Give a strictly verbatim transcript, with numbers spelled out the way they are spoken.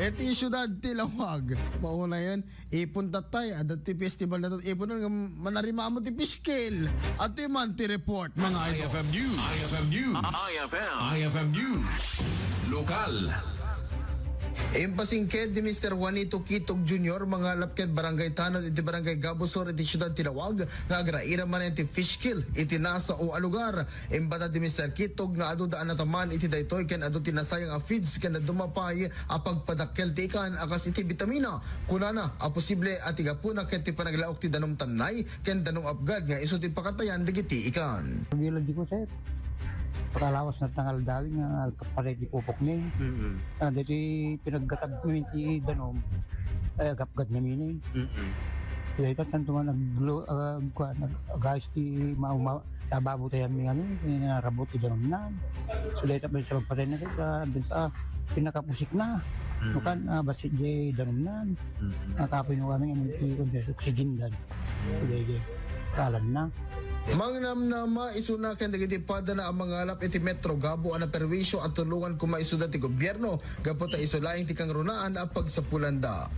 Iti siyudad ti Laoag, maunayen, ipon tattay, adda ti festival na ipon nga manarima mo ti fishkill. Ati man ti report, mga idol. I F M News. I F M News. I F M. I F M News. Lokal. Impasingked ni Mister Juanito Kitog Junior, mangalap ken Barangay Tanod iti Barangay Gabo Sur iti siyudad ti Laoag, nga agraira manen ti fishkill iti nasao a lugar. Imbatad ni Mister Kitog nga adu da a nataman iti daytoy ken adu ti nasayang a feeds ken dadduma pay a pagpadakkel ti ikan a kas iti bitamina. Kunana a posible a ti gapuna ket ti panaglaok ti danum tamnay ken danum apgad nga isu ti pakatayan dagiti ikan. Pagilad di ko, sir. Pakalawas na tangal dawi nga agpatay ti pupok ni. Mm-mm. Ah, dati pinaggatab mi ti danum, ay agapgad na mini. Mm-mm. Dahil kat santo nga naglo-, ah, kuwan, nag-, agayos ti ma-, ma-, sa babo tayo mi, ano, yung narabot ti danum na. So, dahil tapos sa magpatay na, sa, sa pinakapusik na. Mm. Nukan, ah, basit di danum na. Mm-mm. Nakapoy mo kami, ano, ti, oxygen dan. Sige, sige. Kalan na. Mangnamnama isuna ken dagiti padana a mangalap iti Metro Gabo a naperwisyo a tulongan koma isuda ti gobierno gapu ta isu laeng ti kangrunaan a pagsapulanda.